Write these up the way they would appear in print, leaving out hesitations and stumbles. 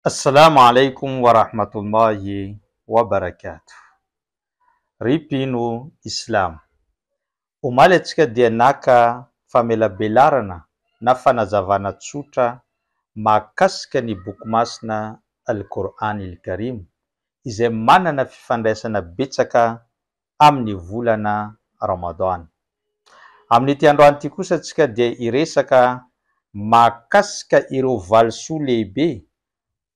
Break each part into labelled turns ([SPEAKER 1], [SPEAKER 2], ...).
[SPEAKER 1] Assalamu alaikum wa rahmatullahi wa barakatuh. Ry mpino Islamo, omaly antsika dia naka famelabelarana na fanazavana tsotra mahakasika ny boky masina Al-Qur'an Il-Karim izay manana fifandraisana betsaka amin'ny volana Ramadan. Amin'ity androany ity kosa antsika dia hiresaka mahakasika ireo valisoa lehibe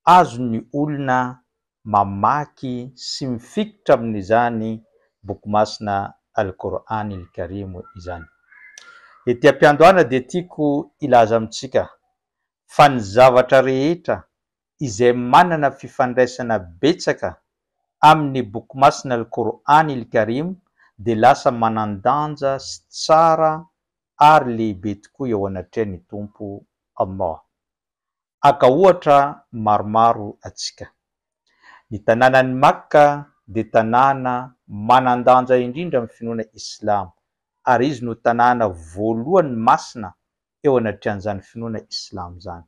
[SPEAKER 1] azon'ny olona mamaky sy mifikitra amin'izany boky masina Al-Qur'an Il-Karim izany. Ety am-piandohana dia tiako hilaza amintsika fa ny zavatra rehetra izay manana fifandraisana betsaka amin'ny boky masina Al-Qur'an Il-Karim dia lasa manan-danja sy tsara ary lehibe tokoa eo anatrehan'ny Tompo Allah. Haka ohatra maromaro antsika. Ny tanànan'i Makka dia tanàna manan-danja indrindra amin'ny finoana Islamo ary izy no tanàna voalohany masina eo anatrehan'izany finoana Islamo izany.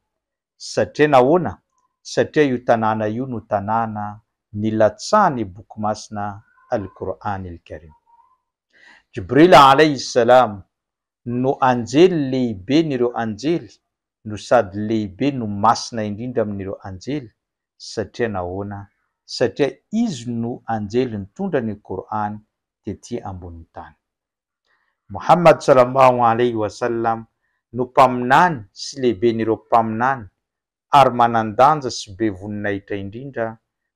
[SPEAKER 1] Satria nahoana? Satria io tanàna io no tanàna nilatsahan'ny boky masina Al-Qur'an Il-Karim. Jibril alayhi salam no anjely lehiben'ireo anjely no sady lehibe no masina indrindra amin'ireo anjely, satria nahoana? Satria izy no anjely nitondra ny Qur'an tety ambonin'ny tany. Muhammad sallallahu alayhi wa sallam no mpaminany sy lehiben'ireo mpaminany ary manan-danja sy be voninahitra indrindra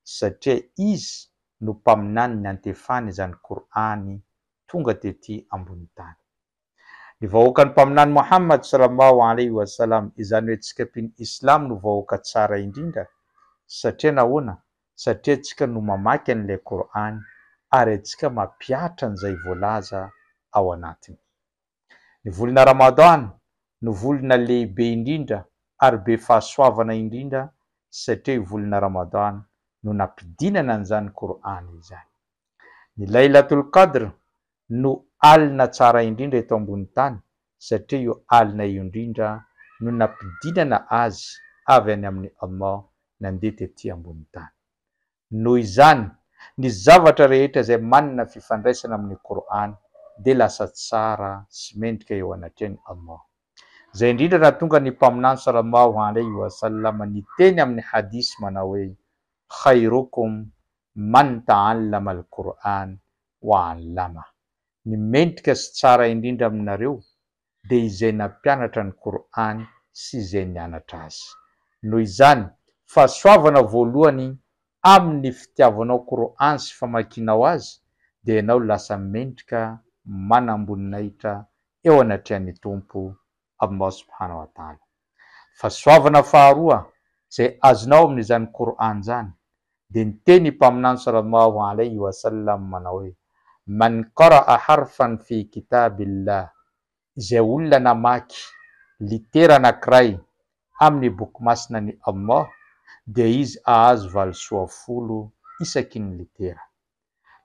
[SPEAKER 1] satria izy no mpaminany niantefany izany Qur'an tonga tety ambony tany. Ny vahoakan'ny Mpaminany Mohamad Salamao Alaihi Wasalam, izany hoe tsika mpino Islam no vahoaka tsara indrindra, satria nahoana? Satria tsika no mamaky an'ilay Kor'any ary antsika mampihatra an'izay voalaza ao anatiny. Ny volana Ramadan no volana lehibe indrindra ary be fahasoavana indrindra satria io volana Ramadan no nampidinana an'izany Kor'any izany. Ny Laylatul Qadr no alina tsara indrindra eto ambony tany satria io alina io indrindra no nampidinana azy avy any amin'i Allah nandeha tety ambony tany. Noho izany, ny zavatra rehetra izay manana fifandraisana amin'ny Kor'any dia lasa tsara sy mendrika eo anatrehan'i Allah. Izay indrindra nahatonga ny Mpaminany Salallahu alaihi wa sallam niteny amin'ny hadith manao hoe, Khayrukum man ta'allama al-Qur'an wa 'allama. Ny mendrika sy tsara indrindra aminareo dia izay nampianatra ny Kor'any sy izay nianatra azy. Noho izany, fahasoavana voalohany amin'ny fitiavanao Kor'any sy famakianao azy dia ianao lasa mendrika manam-boninahitra eo anatrehan'ny Tompo Allah subhanahu wa ta'ala. Fahasoavana faharoa izay azonao amin'izany Kor'any izany dia niteny i Mpaminany sallallahu alaihi wa sallam manao hoe, Man qara'a harfan fi kitabillah, izay olona namaky litera anankiray amin'ny boky masina ny Allah dia izy ahazo valisoa folo isaky ny litera.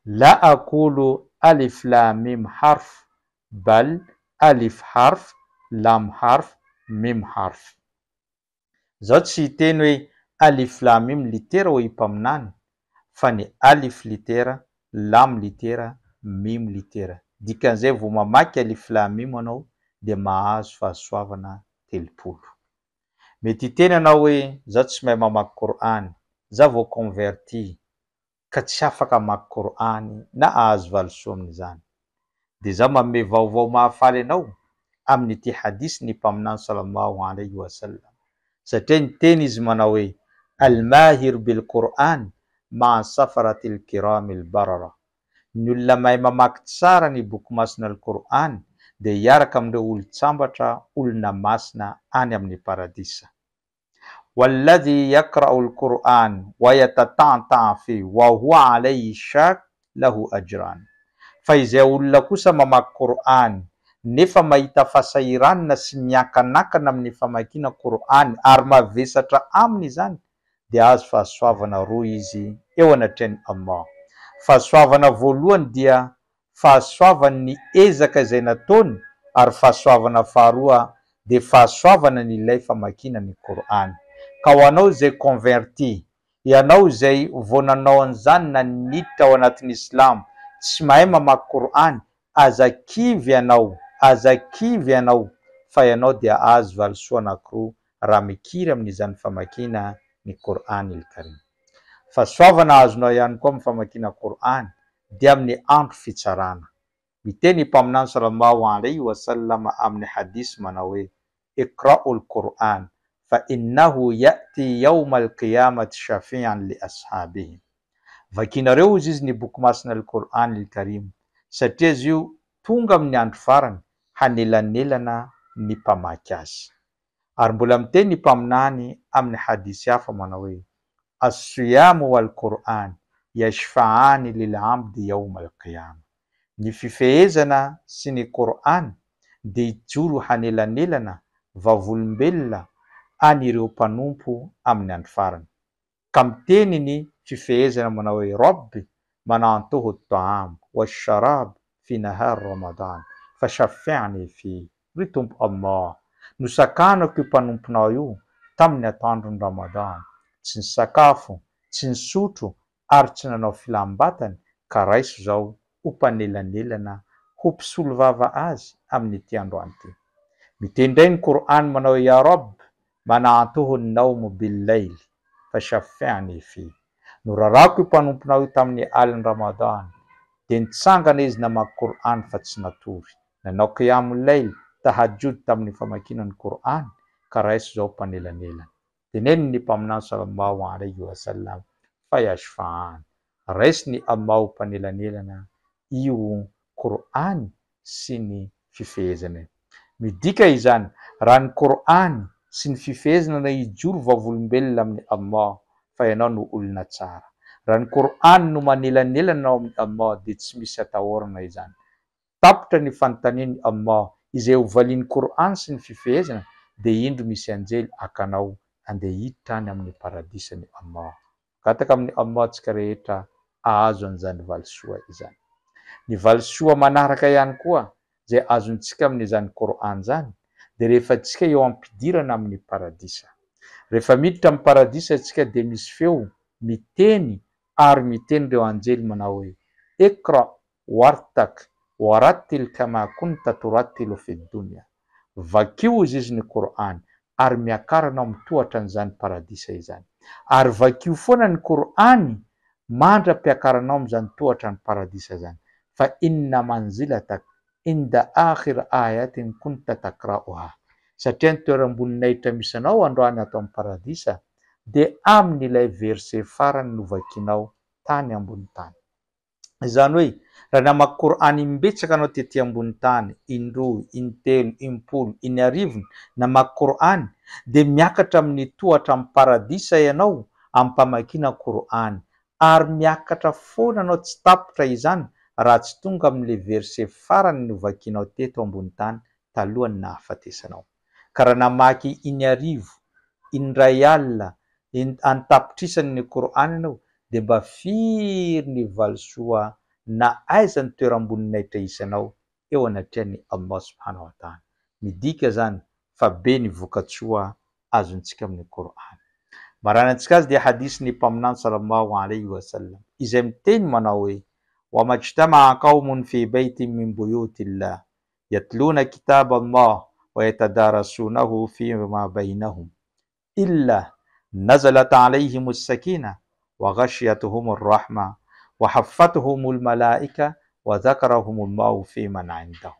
[SPEAKER 1] La aqulu alif lam mim harf bal alif harf lam harf mim harf. Zaho tsy hiteny hoe alif lam mim litera hoy i Mpaminany fa ny alif litera, lam litera, mim litera. Dikan'izay vao mamaky alif lam mim anao dia mahazo fahasoavana 30. Mety hiteny anao hoe zaho tsy mahay mamaky Kor'any, zaho vao converti, ka tsy afaka hamaky Kor'any na hahazo valisoa amin'izany. Dia izaho manome vaovao mahafaly anao amin'ity hadith ny Mpaminany Salallahu alaihi wa sallam, satria niteny izy manao hoe, Al-mahir bil Qur'an ma'a safaratil kiramil barara, Ny olona mahay mamaky tsara ny boky masina Al-Qur'an dia hiaraka amin'ireo olon-tsambatra, olona masina any amin'ny paradisa. Walladhi yaqra'u al-Qur'an wa yatata'ta'a fihi wa huwa alayhi shaq lahu ajran. Fa izay olona kosa mamaky Qur'an nefa mahita fahasahiranana sy miankanakana amin'ny famakiana Qur'an ary mavesatra aminy izany dia azo fahasoavana roa izy eo anatrehan'i Allah. Fahasoavana voalohany dia fahasoavany ny ezaka izay nataony ary fahasoavana faharoa dia fahasoavana ny ilay famakiana ny Kor'any. Ka ho anao izay converti, ianao izay vao nanao an'izany na niditra ao anatin'ny Islamo, tsy mahay mamaky Kor'any, aza kivy ianao, aza kivy ianao fa ianao dia ahazo valisoa anankiroa raha mikiry amin'izany famakiana ny Kor'any al-Karim. Fahasoavana azonao ihany koa amin'ny famakiana Kor'any dia amin'ny andro fitsarana. Miteny i Mpaminany Sallallahu alaihi wa sallam amin'ny hadith manao hoe, Iqra'u al-Qur'an fa innahu ya'ti yawma al-qiyamati shafi'an li ashabihi. Vakinareo hozy izy ny boky masina al-Qur'an al-Karim satria izy io tonga amin'ny andro farany hanelanelana ny mpamaky azy. Ary mbola miteny ny Mpaminany amin'ny hadith hafa manao hoe, As-siyamu wal-Qur'an yashfa'ani lil-'abdi yawma al-qiyamah. Ny fifehezana sy ny Kor'any dia hijoro hanelanelana vavolombelona an'ireo mpanompo amin'ny andro farany. Ka miteny ny fifehezana manao hoe, Rabbi mana'antuhu at-ta'am wash-sharab fi nahar Ramadan fashaffi'ni fi. Ry Tompo Allah, nosakanako io mpanomponao io tamin'ny atoandron'ny Ramadan, tsy nisakafo, tsy nisotro ary tsy nanao filam-batany ka raiso izao ho mpanelanelana ho mpisolovava azy amin'ity androany ity. Miteny indray ny Kor'any manao hoe, Ya Rabb, mana'antuhu an-nawmu bil-layl fashaffi'ni fi. Norarako io mpanomponao io tamin'ny alin'ny Ramadan, dia nitsangana izy namaky Kor'any fa tsy natory. Nanao qiyamul-layl, tahajjud tamin'ny famakiana ny Kor'any, ka raiso izao mpanelanelana. Teneniny ny Mpaminany Sallallahu alaihi wa sallam fa yashfa'an, raisiny Allah ho mpanelanelana io Kor'any sy ny fifehezana io. Midika izany, raha ny Kor'any sy ny fifehezana no hijoro vavolombelona amin'i Allah fa ianao no olona tsara. Raha ny Kor'any no manelanelana anao amin'i Allah dia tsy misy atahorana izany. Tapitra ny fanontanian'i Allah izay ho valian'ny Kor'any sy ny fifehezana dia indro misy anjely haka anao handeha hiditra any amin'ny paradisan'i Allah. Mangataka amin'i Allah antsika rehetra hahazo an'izany valisoa izany. Ny valisoa manaraka ihany koa izay azontsika amin'izany Kor'any izany dia rehefa antsika eo am-pidirana amin'ny paradisa. Rehefa miditra amin'ny paradisa isika dia misy feo miteny ary miteny ireo anjely manao hoe, Iqra Wartak warattil kama kunta turattilu fi dunya. Vakio hozy izy ny Kor'any ary miakara anao mitohatra an'izany paradisa izany. Ary vakio foana ny Kor'any mandra-piakaranao amin'izany tohatra ny paradisa izany. Fa inna manzilatak inda akhir ayatin kunta takra'uha. Satria ny toeram-boninahitra misy anao androany ato amin'ny paradisa dia amin'ilay verset farany novakianao tany ambony tany. Izany hoe, raha namaky Kor'any imbetsaka anao tety ambony tany, indroa, intelo, impolo, inarivony, namaky Kor'any, dia miakatra amin'ny tohatra amin'ny paradisa ianao am-pamakiana Kor'any, ary miakatra foana anao tsy tapitra izany raha tsy tonga amin'ilay verset farany novakianao teto ambony tany talohan'ny nahafatesanao. Ka raha namaky inarivo, indray alina, an-tapitrisany ny Kor'any ianao dia mba firy ny valisoa na aiza ny toeram-boninahitra hisy anao eo anatrehan'i Allah subhanahu wa ta'ala. Midika izany fa be ny vokatsoa azontsika amin'ny Kor'any. Maranantsika azy dia hadith-n'ny Mpaminany sallallahu alayhi wa sallam izay miteny manao hoe, Wa majtama'a qawmun fi baytin min buyutillah yatluna kitab Allah wa yatadarasunahu fi ma bainahum illa nazalat alayhim as-sakina wa ghashiyatuhum ar-rahma wa haffatuhum al-malaika wa dhakarahum Allahu fi man indahu.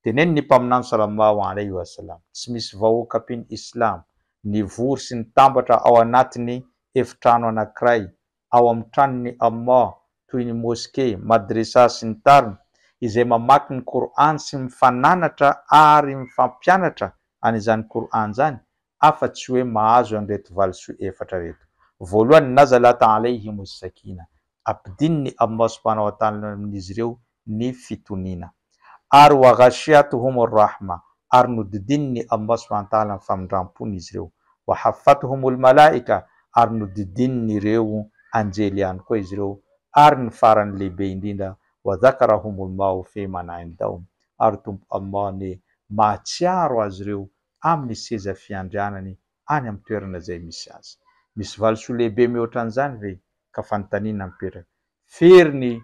[SPEAKER 1] Teneniny ny Mpaminany sallallahu alayhi wa sallam, tsy misy vahoaka mpino Islam nivory sy nitambatra ao anatin'ny efitrano anankiray ao amin'ny tranon'i Allah toy ny moske, madressah sy ny tariny, izay mamaky ny Kor'any sy mifananatra ary mifampianatra an'izany Kor'any izany, afa-tsy hoe mahazo an'ireto valisoa efatra ireto. Voalohany, Nazalat alayhimus sakina, ampidinin'i Allah subhanahu wa ta'ala amin'izy ireo ny fitoniana. Ary wa ghashiyatuhumur rahma, ary nodidinin' Allah subhanahu wa ta'ala ny famindram-pony izy ireo. Wa haffatuhumul malaika, ary nodidinin' ireo anjely ihany koa izy ireo. Ary ny farany lehibe indrindra, wa dhakarahumullahu fi man indahum, ary Tompo Allah anie mahatsiaro azy ireo amin'ny seza fiandrianany. any amin'ny toerana izay misy azy. Misy valisoa lehibe mihoatra an'izany ve? Ka fanontaniana mipetraka, firy ny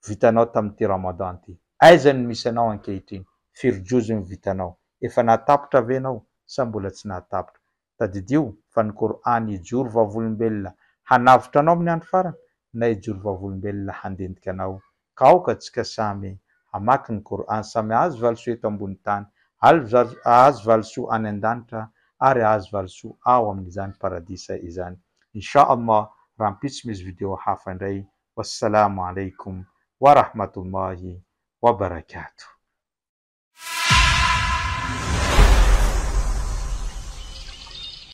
[SPEAKER 1] vitanao tamin'ity Ramadan ity? Aiza no misy anao ankehitriny? Firy juz no vitanao? Efa nahatapitra ve ianao sa mbola tsy nahatapitra? Tadidio fa ny Kor'âny hijoro vavolombelona hanavotra anao amin'ny andro farany na hijoro vavolombelona handentika anao. Ka aoka tsika samy hamaky ny Kor'âny samy hahazo valisoa eto ambony tany, hahazo valisoa any an-danitra ary hahazo valisoa ao amin'izany paradisa izany. Insha Allah rahampitso misy video hafa indray. Wassalamo alaikum warahmatullahi wabarakatuh.